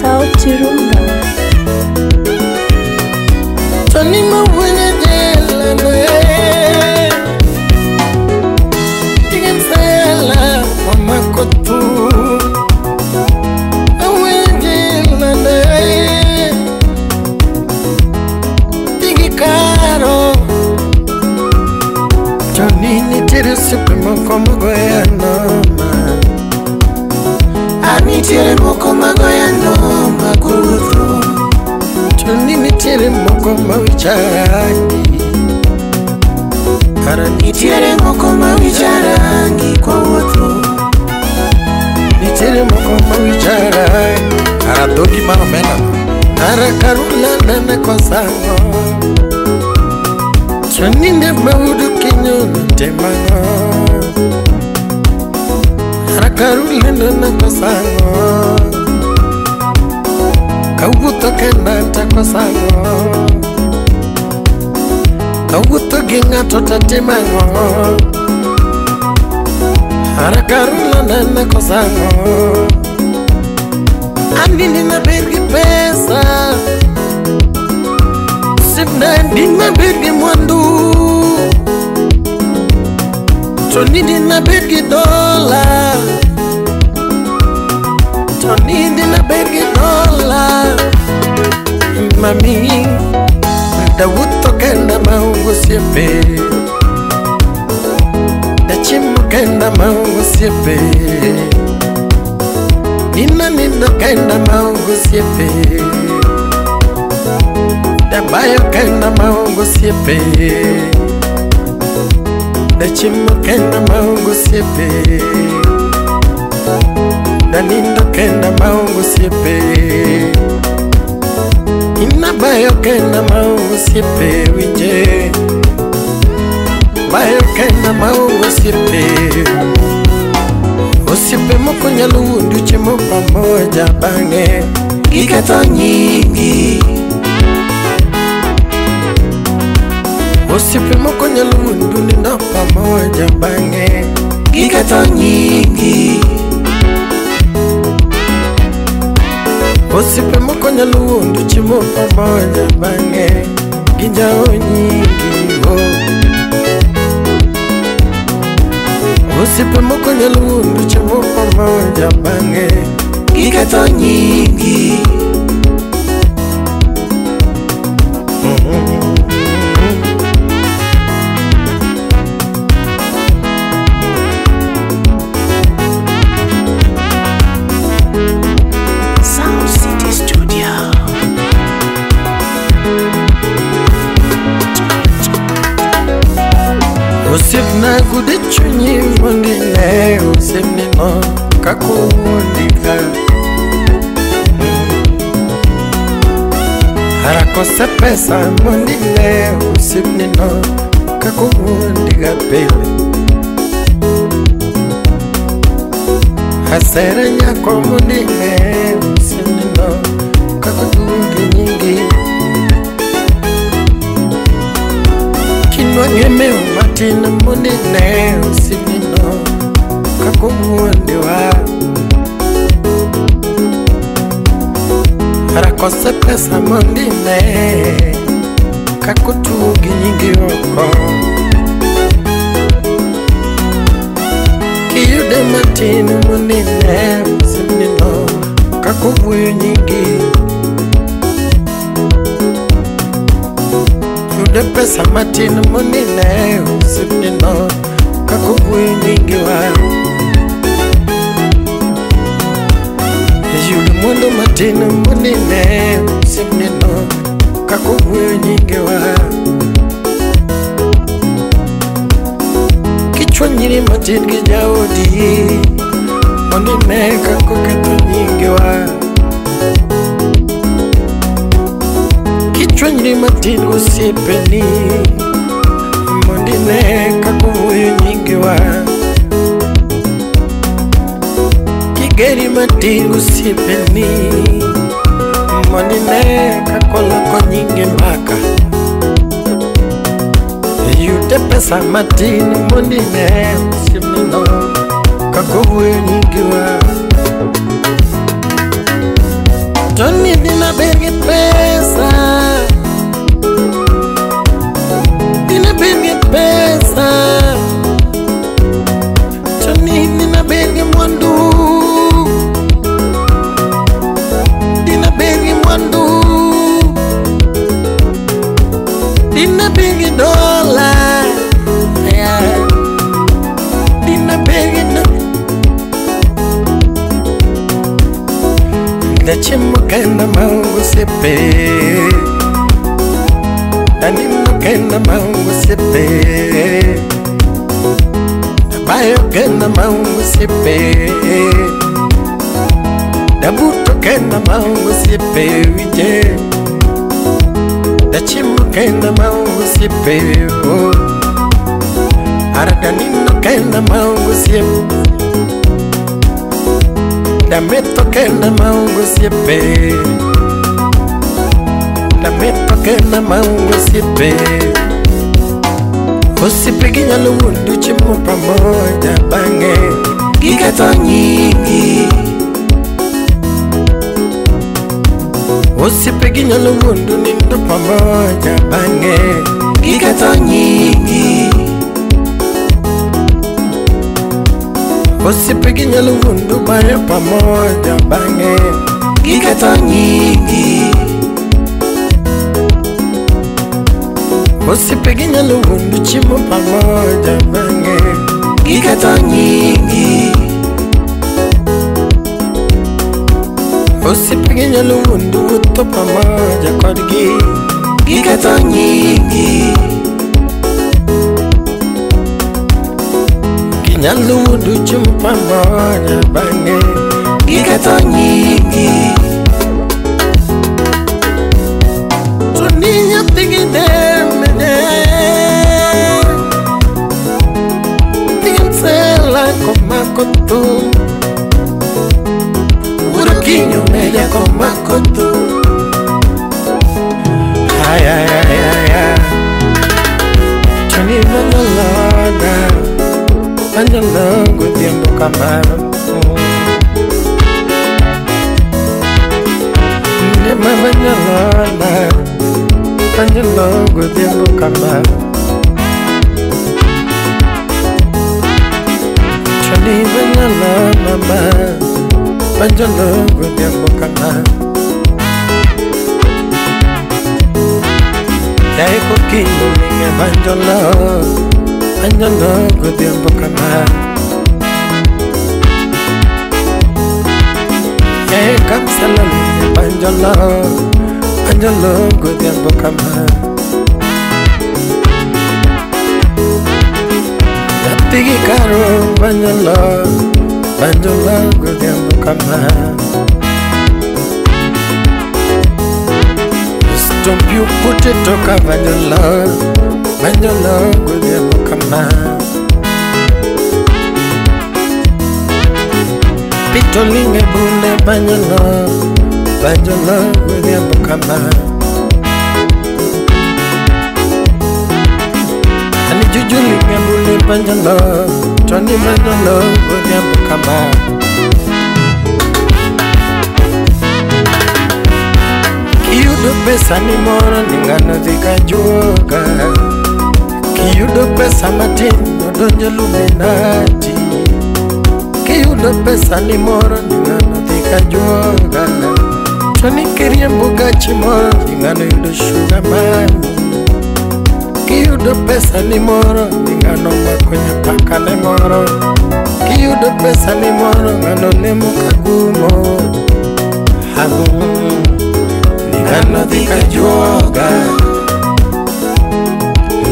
Sauti Rumba. Tony mawene jela ne Tigensela wamakotu Awene jela ne Tigikaro Tony nitiere osiepe moko magoya noma. Nitiere moko magoya noma kudho. Tony nitiere moko mawicharangi. Nitiere moko mawicharangi kwa wuotho. Nitiere moko mawicharangi. Ara dhogi mar omenda no. Ara karula nene kosango. Tony ne maudu kinyo temango. Ara karula nene kosango. Kawuotho kenda takosango. Kawuotho gi ng'ato tatimango. Ara karula nene kosango. Anini maber gi pesa. Osiepna maber gi mwandu. To nindi maber gi dola. To nindi maber gi dola. Mami, dawuotho kenda maonge osiepe. Dachiemo kenda maonge osiepe. Nina nindo kenda maonge osiepe. Dabayo kenda maonge osiepe. Dachiemo kenda maonge osiepe. Danindo kenda maonge osiepe. Inabayo kenda maonge osiepe winje. Bayo kenda maonge osiepe. Osiepe moko nyalo wuondi chiemo pamoja bang'e giketho nyingi. Osiepe moko nyalo wuondi nindo pamoja bang'e giketho nyingi. Osiepe moko nyalo wuondi chiemo pamoja bang'e ginjawo nyingi. Osiepe moko nyalo wuondi chiemo pamoja bang'e giketho nyingi. Sound City Studio. Osiepna gude chunyi mondo ine osiepni no kaka owuondi ka. Ara kose pesa mondo ine osiepni no kaka owuondi ga pile. Asere nyako mondo ine osiepni no kaka oduogi nyingi. Kinwang'e mewo matin mondo ine osiepni no kaka owuondiwa. Ara kose pesa mondo ine kaka otugi nyingi oko. Kiyude matin mondo ine osiepni no kaka owuoyo nyingi. Yude pesa matin mondo ine osiepni no kaka owuoyo nyingi wa. Yude mwandu matin mondo ine osiepni no kaka owuoyo nyingi wa. Kichwanyri matin gi jaodi mondo ine kaka oketho nyingi wa. Kichwanyri matin gosiepeni mondo ine kaka owuoyo nyingi wa. Kigeri matin gosiepeni mondo ine kaka oloko nyingi mbaka. Yude pesa matin mondo ine osiepni no Kakowuoyo nyingiwa Tony dina ber gi pesa Dina ber gi pesa Tony dina ber gi mwandu Dina ber gi mwandu Dina ber gi dola yeah. Dina ber gi dola Dachiemo kenda maonge osiepe Danindo kenda maonge osiepe Dabayo kenda maonge osiepe Dabuto kenda maonge osiepe winje Dachiemo kenda maonge osiepe oh. Ara danindo kenda maonge osiepe Dametto kenda maonge osiepe Dametto kenda maonge osiepe Osiepe gi nyalo wuondo chiemo pamoja bang'e Giketho nyingi Osiepe gi nyalo wuondo nindo pamoja bang'e Giketho nyingi Osiepe gi nyalo wuondo bayo pamoja bang'e Giketho nyingi Osiepe gi nyalo wuondo chiemo pamoja bang'e Giketho nyingi Osiepe gi nyalo wuondo wuotho pamoja kodgi Giketho nyingi Ginyalo wuondo chiemo pamoja bang'e Giketho nyingi To ni nyathi gi demene Pinsela komako thum Wuoro kinyo meja komako thum Ay, ay, ay, ay, ay To ni manyalona Manyalo godhiambo kamano Ne ma manyalona Manyalo godhiambo kamano To ni manyalo mama Manyalo godhiambo kamano Yae kokinyo linge banjolo Manyalo godhiambo kamano Yae kamsela linge banjolo Manyalo godhiambo kamano Nyathi gi karo banjolo Banjolo godhiambo kamano Stomp you put it to banjolo Banjolo godhiambo kamano Pito linge bunde banjolo Banjolo godhiambo kamano Ani juju linge bunde banjolo Tony banjolo godhiambo kamano Kiyudo pesa ni moro ni ng'ano dhi ka juoga Kiyudo pesa matin odonjo Illuminati Kiyudo pesa ni moro ni ng'ano dhi ka juoga To ni kiriembo gachi moro ni ng'ano yudo sugar mami Kiyudo pesa ni moro ni ng'ano mako nyapaka ne moro Kiyudo pesa ni moro ng'ano lemo kagumo Hamu ni ng'ano dhi ka juoga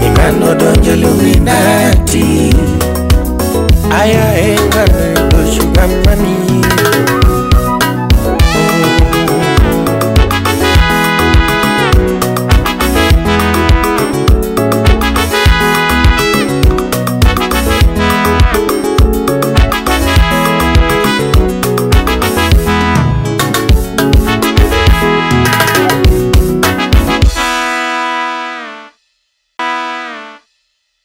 Ni ng'ano donjo Illuminati